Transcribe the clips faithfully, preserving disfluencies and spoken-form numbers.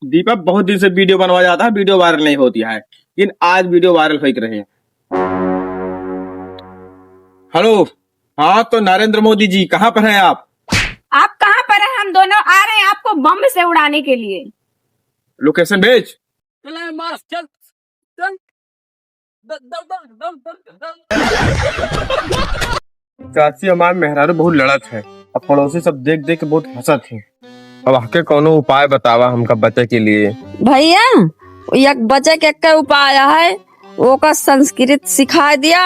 दीपक, बहुत दिन से वीडियो बनवा जाता है, वीडियो वायरल नहीं होती है, लेकिन आज वीडियो वायरल होई के रहे। हेलो, हाँ तो नरेंद्र मोदी जी, कहाँ पर हैं आप? आप कहाँ पर हैं? हम दोनों आ रहे हैं आपको बम से उड़ाने के लिए। लोकेशन भेज। चल, मार, चल, चल। चाची, हमार मेहरारू बहुत लड़त है, अब पड़ोसी सब देख देख के बहुत हंसत है। अब आके कौनो उपाय बतावा हमका बचे के लिए। भैया, एक बचे के एक उपाय है, ओका संस्कृत सिखाय दिया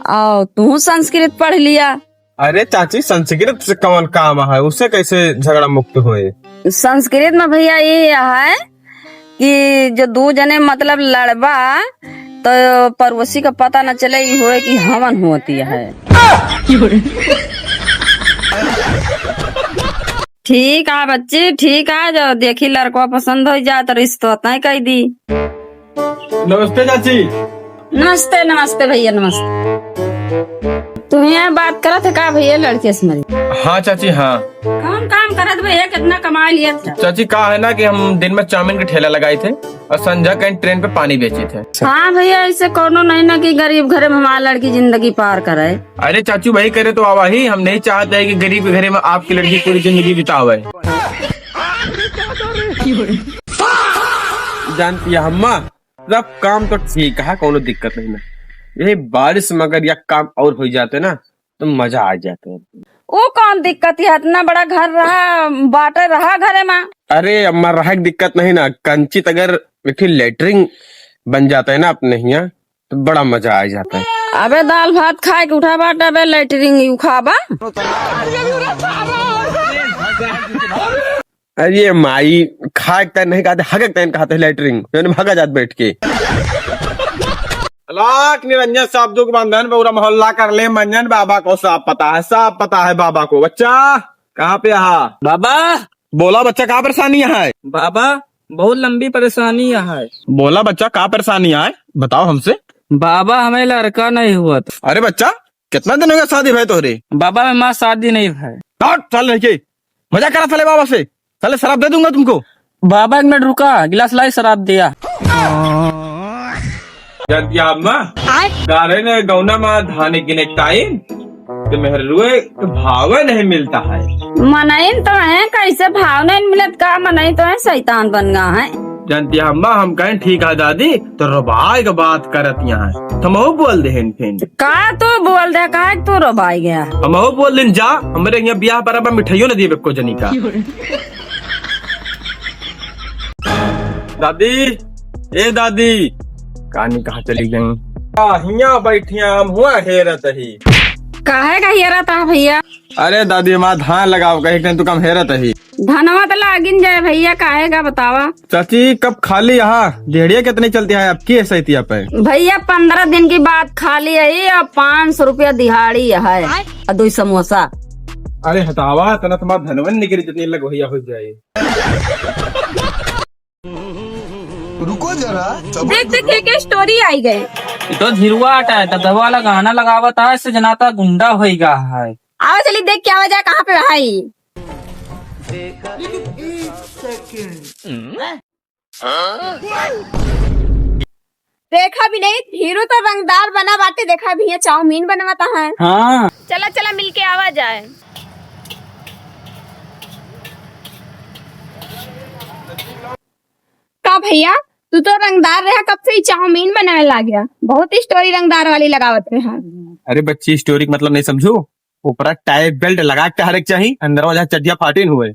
और तू संस्कृत पढ़ लिया। अरे चाची, संस्कृत से कौन काम है, उससे कैसे झगड़ा मुक्त होए? संस्कृत में भैया ये है कि जो दू जने मतलब लड़बा तो पड़ोसी का पता न चले, ई होए कि हमन होती है। ठीक है बच्ची, ठीक है, जो देखी लड़कवा पसंद हो जाए तो रिश्तो तय कर दी। नमस्ते चाची। नमस्ते, नमस्ते भैया, नमस्ते। तू यहाँ बात करत है का भैया लड़के से मेरी? हाँ चाची, हाँ। कौन काम करत भैया, कितना कमा लिया था? चाची, का है ना कि हम दिन में चाउमीन के ठेला लगाई थे और संझा के ट्रेन पे पानी बेची थे। हाँ भैया, ऐसे कौनो नहीं ना कि गरीब घरे में हमार लड़की जिंदगी पार करे। अरे चाचू, वही करे तो आवा ही, हम नहीं चाहते हैं कि गरीब के घरे में आपकी लड़की पूरी जिंदगी बितावे। जानती है अम्मा, सब काम तो ठीक है, कौनो दिक्कत नहीं ना। यही बारिश में अगर यह काम और हो जाते ना, तो मजा आ जाते। वो कौन दिक्कत है, इतना बड़ा घर रहा, बाटे रहा घरे में। अरे अम्मा, रहे के दिक्कत नहीं ना, कंचित अगर एक ठे लेटरिन बन जाता है ना अपने हियाँ, तो बड़ा मजा आ जाता है। अबे दाल भात खाए के उठा बाटे, अबे लेटरिन ही उखाबा। अरे माई, खाए के तैन नहीं कहते, हगे के तैन कहते हैं लेटरिन, यानी हगा जात बैठ के। लाख निरंजन साहब दुख बंधन पूरा मोहल्ला कर ले मंजन, बाबा को सब पता है, सब पता है बाबा को। बच्चा, कहाँ पे है? बाबा। बोला बच्चा, का परेशानी है? बाबा, बहुत लंबी परेशानी है। बोला बच्चा, का परेशानी है, बताओ हमसे। बाबा, हमें लड़का नहीं हुआ था। अरे बच्चा, कितना दिन हो गया शादी भय तोहरे? बाबा, हमार शादी नहीं भय। हट, साले लड़के, मजाक करा साले बाबा से, साले शराब दे दूंगा तुमको। बाबा, एक मिनट रुका, गिलास लाई, शराब दिया। जब याद में आय। गारे ने गौना में धान गिने टाइम, तो मेहरुए के भावे नहीं मिलता है। मनइन तो है, कैसे भाव नहीं मिलत का? मनइन तो है, शैतान बन गा है। जानती अम्मा, हम कहें ठीक है दादी, तो रोबाई के बात करत यहाँ है। तो हमहू बोल देहेन फिन। का तू बोल दे, काहे तू रोबाई गया? हमहू बोल देन जा, हमरे यहाँ बियाह पर अब मिठाइयों न दिए को जनी का। दादी, ए दादी, कानी कहाँ चली गई? आ, हियाँ बैठिया, हम हुआ हेरत ही। काहे का हेरत है भैया? अरे दादी, हमार धान लगाव का एक दिन तू कम हेरत ही। धनवा त लागिन जाए भैया, काहे का बतावा? चाची, कब खाली यहाँ? देहड़िया कितनी चलती है आपकी एस आई टी पे? भैया, पन्द्रह दिन की बात खाली है और पाँच सौ रुपया दिहाड़ी है और दो समोसा। अरे हटावा, इतना तुम्हारा धनवन निकली जितनी लग भैया हो जाए। रुको जरा, सबर देख, देख, करो। एक स्टोरी आई गए। ये तो झिरुआ आटा है, दबदबा वाला गाना लगावत है, इससे जनाता गुंडा होई गा है। आओ चली देख के आवा जाए, कहाँ पे है? देखा भी नहीं, हीरो तो रंगदार बना बाटे, देखा भी है, चाउमीन बनवाता है। हाँ। चला, चला, मिल के आवा जाए। का भैया, तू तो रंगदार रहा, कब से ही चाउमीन बनावे लाग गया? बहुत ही स्टोरी रंगदार वाली लगावत रहा। अरे बच्ची, स्टोरी का मतलब नहीं समझू, ऊपरा टाई बेल्ट लगा के हरेक चाही, अंदर वाला चड्डिया फाटिन हुए।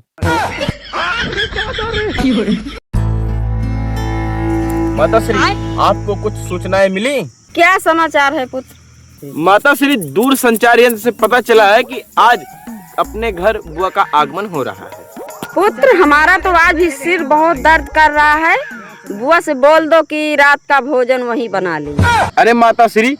माता श्री, आपको कुछ सूचनाएं मिली? क्या समाचार है पुत्र? माता श्री, दूर संचार यंत्र से पता चला है कि आज अपने घर बुआ का आगमन हो रहा है। पुत्र, हमारा तो आज भी सिर बहुत दर्द कर रहा है। बुआ से बोल दो कि रात का भोजन वहीं बना ले। अरे माता श्री,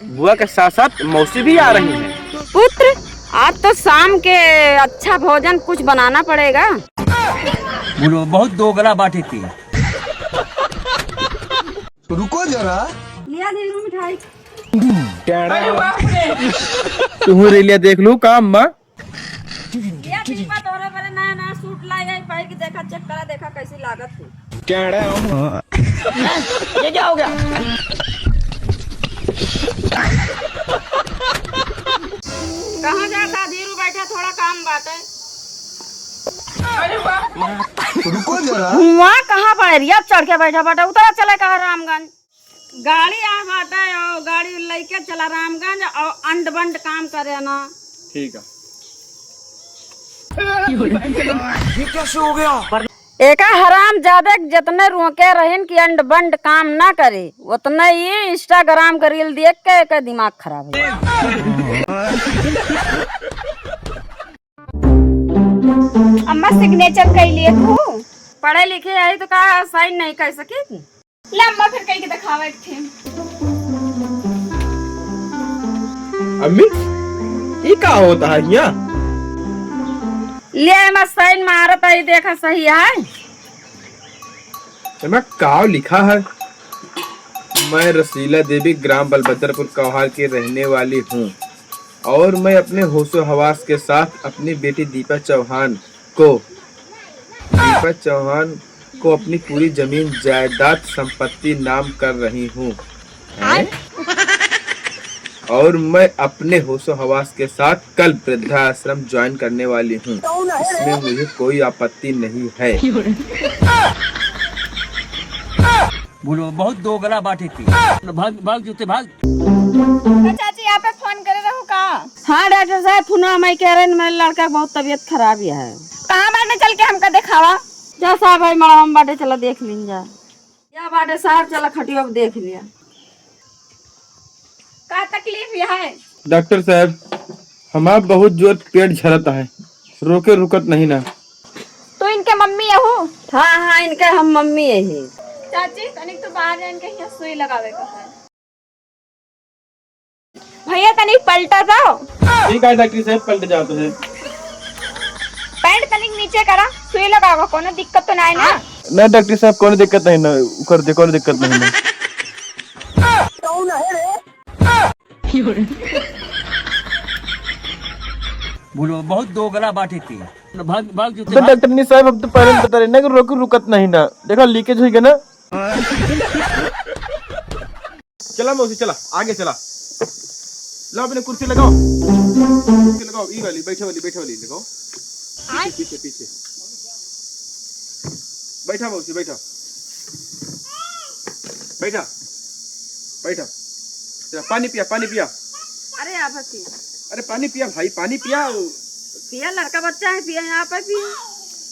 बुआ के साथ साथ मौसी भी आ रही हैं। पुत्र, आज तो शाम के अच्छा भोजन कुछ बनाना पड़ेगा। बोलो, बहुत दोगला बाटे थी। रुको जरा। लिया दे मिठाई। तुहू रेलिया देख लू का अम्मा? ये दीपा तोहरे बरे नया नया सूट लाई है, पहन के देखा, चेक करा, देखा कैसी लागत है। ये क्या हो गया? कहाँ जाता धीरू, बैठा, थोड़ा काम बाटे। रुको जरा। हुआ कहाँ बा एरिया चढ़ के बैठा बाटे, उतरा चले कहा रामगंज। गाड़ी आ बाटे और गाड़ी लइके चला रामगंज और अंड बंड काम करे ना। ठीक है। ये कैसे हो गया? एका हराम जादे के जितने रोके रहिन कि अंड बंड काम ना करे, उतने ही Instagram के reel देख के एका दिमाग खराब हो गया। अम्मा signature कइ लिए तू? पढ़े लिखे आई तो का sign नहीं कर सकी? ले अम्मा फिर कइ के दिखावा एक ठे। अम्मी, ई का होता है हियाँ? ले अम्मा sign मारत आई, देखा सही है। एमा का लिखा है? मैं रसीला देवी ग्राम बलभद्रपुर कौहार की रहने वाली हूँ और मैं अपने होशो हवास के साथ अपनी बेटी दीपा चौहान को, दीपा चौहान को अपनी पूरी जमीन जायदाद संपत्ति नाम कर रही हूँ। हैं? और मैं अपने होशो हवास के साथ कल वृद्धाश्रम join करने वाली हूँ। इसमें मुझे कोई आपत्ति नहीं है। बोलो, बहुत दोगला बाटे थी। भाग, भाग जूते, भाग। का चाची, आप फोन करे रहो का? हाँ डॉक्टर साहब, फोन मैं कह रहे हैं, मेरे लड़का की बहुत तबीयत खराब ही है। कहाँ बाटे, चल के हमका दिखावा। जा साहब, भाई मड़वा में बाटे, चला देख लीन जा। या बाटे साहब, चला खटिया पे देख लिया। का तकलीफ है? डॉक्टर साहब, हमार बहुत जोर पेट झरत है, रोके रुकत नहीं ना। तो इनके मम्मी यहू? हाँ, हाँ, इनके हम मम्मी यही। चाची, तनिक तो बाहर जान के यहाँ सुई लगावे का है। भैया, तनिक पलटा जाओ। ठीक है डॉक्टर साहब, पलट जाते हैं। पैंट तनिक नीचे करा, सुई लगावा, कोनो दिक्कत तो ना है ना? ना डॉक्टर साहब, कोनो दिक्कत नहीं ना, कर दे, कोनो दिक्कत नहीं ना। बोलो, बहुत दोगला बाटे थी। भाग, भाग जूते, तो भाग। डॉक्टर नी साहब, हम तो पहले ही बता रहे ना कि रोके रुकत नहीं ना। देखा, लीकेज होइगा ना। चला मौसी, चला, आगे चला। लाओ अपने कुर्सी लगाओ, कुर्सी लगाओ, ई वाली, बैठे वाली, बैठे वाली लगाओ। पीछे, पीछे, पीछे। बैठा मौसी, बैठा, बैठा, बैठा। चला, पानी पिया, पानी पिया। अरे, आप हंसी। अरे, पानी पिया भाई, पानी पिया। पिया, लड़का बच्चा है, पिया, यहाँ पे पिया।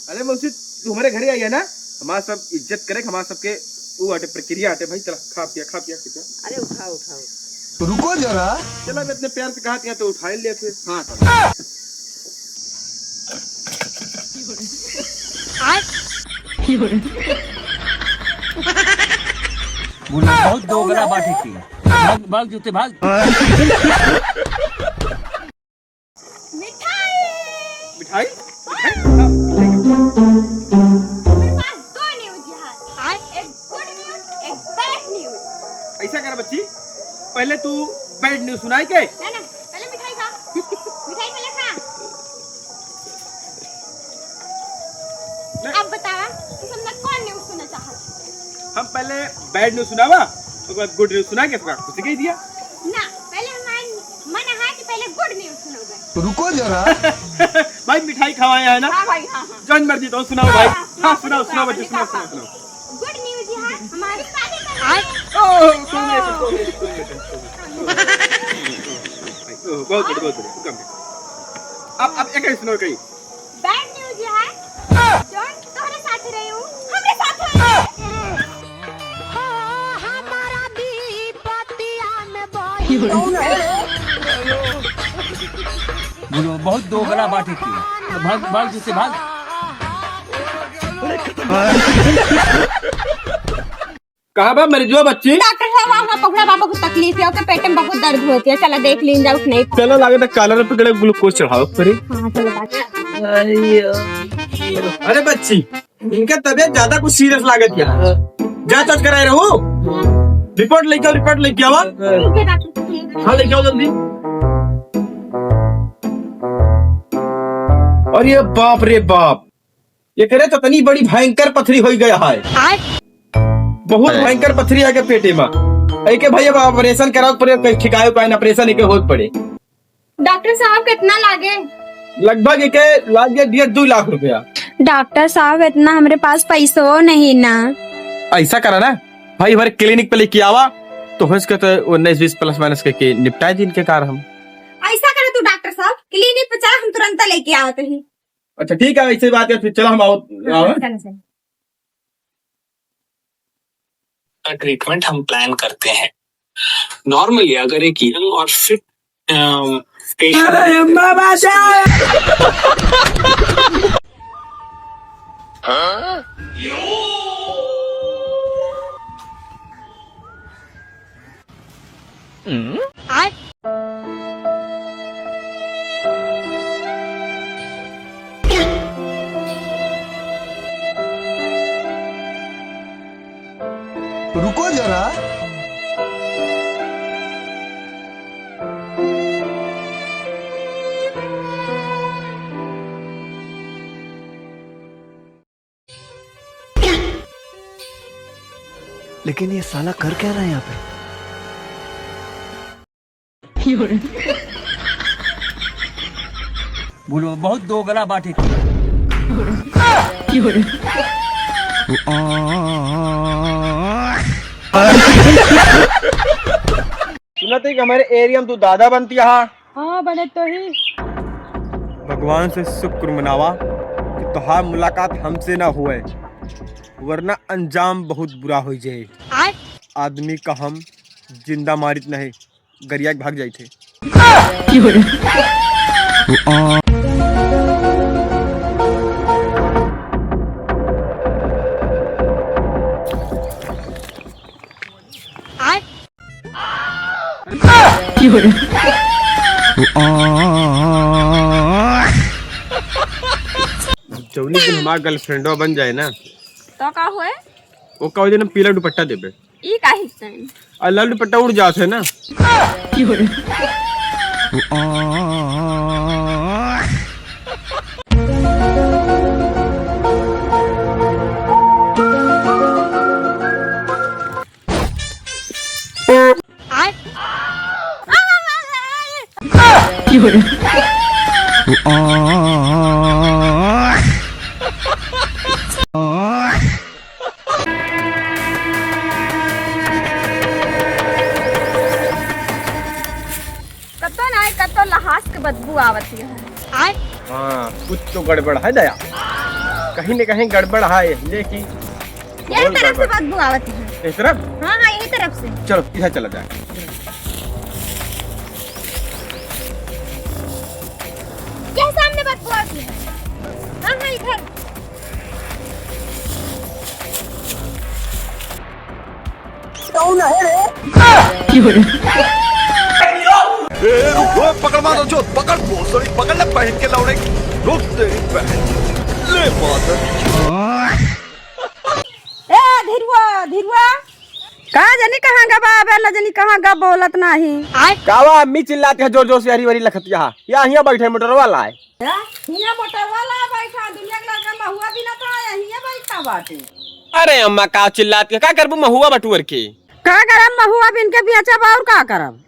अरे मौसी, तू हमारे घरे आई है ना, हमार सब इज्जत करे, हमार सबके ऊ आटे, प्रक्रिया आटे भाई। चला, खा पिया, खा पिया, खा पिया। अरे उठाओ, उठाओ। रुको जरा। चला, मैं इतने प्यार से कहा था तो उठा ही लिया फिर। हाँ, चला। बोलो, बहुत दोगला बाटे थी। भाग, भाग जूते, भाग। मिठाई। मिठाई? मिठाई? हाँ, मिठाई। मेरे पास दो news यहाँ है। एक good news, एक bad news। ऐसा कर बच्ची, पहले तू bad news सुनाई के? ना, ना, पहले मिठाई खा। मिठाई पहले खा। नहीं। अब बतावा, तू सबने कौन news सुनना चाहत? हम पहले bad news सुनावा, ओकर बाद good news सुना के तोका खुशी कही दिया। ना, पहले हमार मन है कि पहले good news सुनोगे। रुको जरा। भाई मिठाई खवाए है ना? हाँ भाई, हाँ, हाँ। जौन मर्जी तो सुनाओ भाई। हाँ, हाँ, सुनाओ, सुनाओ, सुनाओ, बच्चे, सुनाओ, सुनाओ, सुनाओ। Good news है, हमारी शादी कर दी। ओ, ओ, ओ, बहुत बढ़िया, बहुत बढ़िया, कम है। अब, अब एक ही सुनाओ कहीं। Bad news यह है, जौन तोहरे साथ रही हूँ, हमरे साथ है। हमारा विपतिया में बोलो, बहुत दोगला बाटे थी। भाग, भाग जूते, भाग। कहाँ बा मरिजवा बच्ची? डॉक्टर साहब, वहाँ पहुँचा बाबा को तकलीफ है, ओके पेट में बहुत दर्द होती है, चला देख लीन जाओ, नहीं। चलो, लागे तो कॉलर पे गड़े ग्लूकोज चढ़ाओ परी। हाँ, चलो डॉक्टर। अरे बच्ची, इनका तबीयत ज्यादा कुछ सीरियस लागत है। जाँच वाँच कराए रहो। रिपोर्ट लेके आओ, रिपोर्ट लेके आओ। ठीक है डॉक्टर साहब। हाँ, लेके आओ जल्दी। अरे बाप रे बाप, एकरे तो इतनी बड़ी भयंकर पथरी होई गया है। आय। बहुत अरे। भयंकर पथरी आके पेटे में। एके भाई अब operation करावे पड़े, कहीं ठिकाए उपाए ना, operation एके होत पड़े। डॉक्टर साहब, कितना लागे? लगभग एके लागे डेढ़ दो लाख रुपया। डॉक्टर साहब, इतना हमरे पास पैसो नहीं ना। ऐसा करा ना भाई, हमारे clinic पे लेके आवा, तो हो सके तो उन्नीस बीस plus minus करके निपटाए दिन के कार हम। ऐसा करा तू डॉक्टर साहब, clinic पे चला, हम तुरंत लेके आवत ही। अच्छा ठीक है, ऐसे बात है, फिर चला हम आओ, आओ। चलो, चलो। का treatment हम plan करते हैं। Normally अगर एक young और fit, अम, patient अरे अम्मा बाजा। रुको जरा। लेकिन ये साला कर क्या रहा है यहाँ पे? बोलो, बहुत दोगला बाटे। सुनत ही कि हमारे area में तू दादा बनती हा। हाँ, बने तो ही। भगवान से शुक्र मनावा कि तोहार मुलाकात हमसे ना हुए, वरना अंजाम बहुत बुरा हो जाए। आय। आदमी का हम जिंदा मारित नहीं, गरिया के भाग जाई थे। आय। जौनी दिन हमार girlfriendवा बन जाए ना, तो का होए? ओका वजह हम पीला दुपट्टा देबे। ई काहे से? आ लाल दुपट्टा उड़ जात है ना। आय। कत्तो ना आए, कत्तो लहास के बदबू आवत है। आय। हाँ, कुछ तो गड़बड़ है दया, कहीं न कहीं गड़बड़ है, लेकिन यही बहुत तरफ से गड़बड़। बदबू आवत है। इस तरफ? हाँ, हाँ, यही तरफ से। चलो, इधर चला जाए। यह सामने बदबू आवत है। हाँ, हाँ, इधर। कौन है रे? ए, रुक, ओए, पकड़ मारो जो, पकड़ भोसड़ी, पकड़ ले बहन के लौड़े। रुक तेरी बहन। ले मादर। ए, धीरुआ, धीरुआ। का जानी कहाँ गबा, अबे न जानी कहाँ गबा, बोलत नाही। का बा, अम्मी चिल्लात है जोर जोर से, हरी भरी लखतिया। या हियाँ बैठे मोटरवा लाए। या हियाँ मोटरवा लाए बैठा, दुनिया के लड़का महुआ बिनत है, हियाँ बैठा बाटे। अरे अम्मा, का चिल्लात है, का करबू महुआ बटुअर के? का करब, महुआ बिन के बेचब और का करब?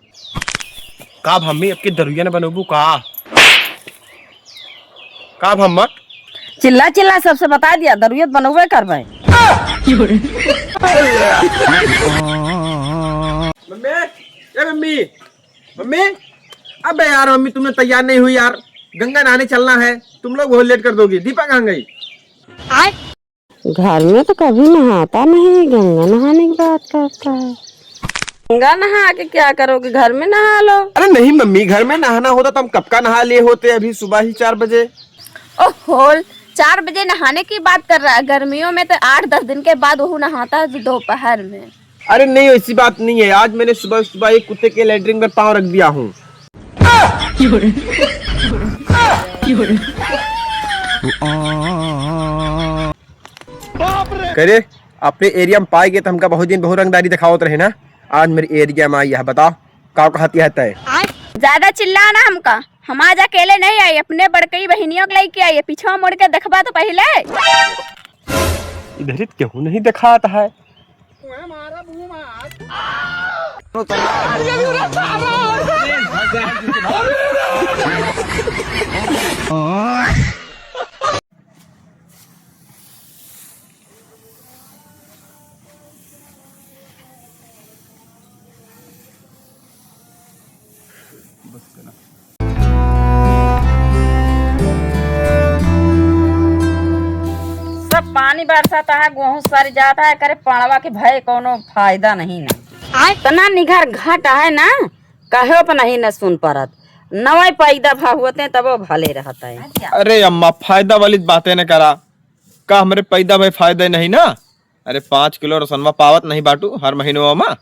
का भम्मी, अब के दरुइया न बनोबू का? का भम्मा? चिल्ला चिल्ला सबसे बता दिया, दरुइया त बनोबे करबे। मम्मी, ए मम्मी, मम्मी, अबे यार मम्मी, तुमने तैयार नहीं हुई यार, गंगा नहाने चलना है, तुम लोग बहुत late कर दोगी। दीपा कहाँ गई? आय। घर में तो कभी नहाता नहीं, गंगा नहाने की बात करता है। गंगा नहा के क्या करोगे, घर में नहा लो। अरे नहीं मम्मी, घर में नहाना होता तो हम कब का नहा लिए होते, अभी सुबह ही चार बजे। ओहो, चार बजे नहाने की बात कर रहा है, गर्मियों में तो आठ दस दिन के बाद वहू नहाता है दोपहर में। अरे नहीं, ऐसी बात नहीं है, आज मैंने सुबह सुबह एक कुत्ते के लेटरिन में पाँव रख दिया हूँ। करे, अपने area में पाए गए तो हमका बहुत दिन बहुत रंगदारी दिखावत रहे ना, आज मेरे area में आई है, बताओ का कहती है तय? ज्यादा चिल्ला ना हमका, हम आज अकेले नहीं आई, अपने बड़कई बहिनियों के लेके आई। पीछवा मुड़ के देखबा तो पहिले। इधर ही केहू नहीं देखात है। सब पानी बरसात है, गोहूँ सर जात है, करे पाड़वा के भय कौनो फायदा नहीं ना। आय। इतना निगर घाट है ना, कहो पर नहीं न सुन परत। नवै पैदा भा हुअते तबो भले रहत है। अरे अम्मा, फायदा वाली बातें न करा। का हमरे पैदा भय फायदा नहीं ना? अरे पाँच किलो रसनवा पावत नहीं बाटू हर महीनवा मा?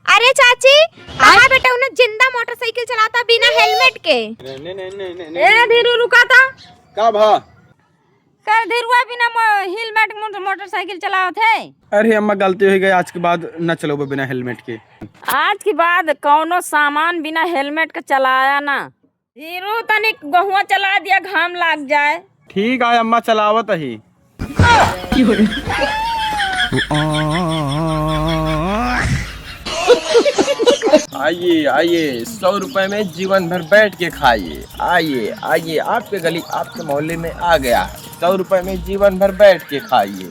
अरे चाची, कहाँ बेटा उन्हें जिंदा मोटरसाइकिल चलाता बिना हेलमेट के? ए धीरू, रुका था। का भा? कर धीरुआ बिना मो-, हेलमेट मोटर-, मोटरसाइकिल चलावत है। अरे अम्मा, गलती हो गई, आज के बाद न चलोबे बिना हेलमेट के। आज के बाद कौनो सामान बिना हेलमेट के चलाया ना। धीरू, तनिक गोहुआ चला दिया, घाम लाग जाए। ठीक है अम्मा, चलावत ही। आइए, आइए, सौ रुपए में जीवन भर बैठ के खाइए। आइए, आइए, आपके गली, आपके मोहल्ले में आ गया है, सौ रुपए में जीवन भर बैठ के खाइए।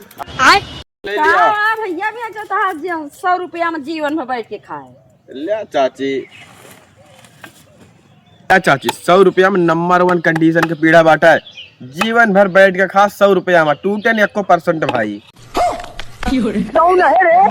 ले लिया। हाँ, भैया भी अच्छा था, आज सौ रुपया में जीवन भर बैठ के खाए। ले चाची। ले चाची, सौ रुपया में नंबर वन कंडीशन के पीढ़ा बाटा है। जीवन भर बैठ के खा, सौ रुपया में टूटे नहीं एको परसेंट भाई। कौन है रे?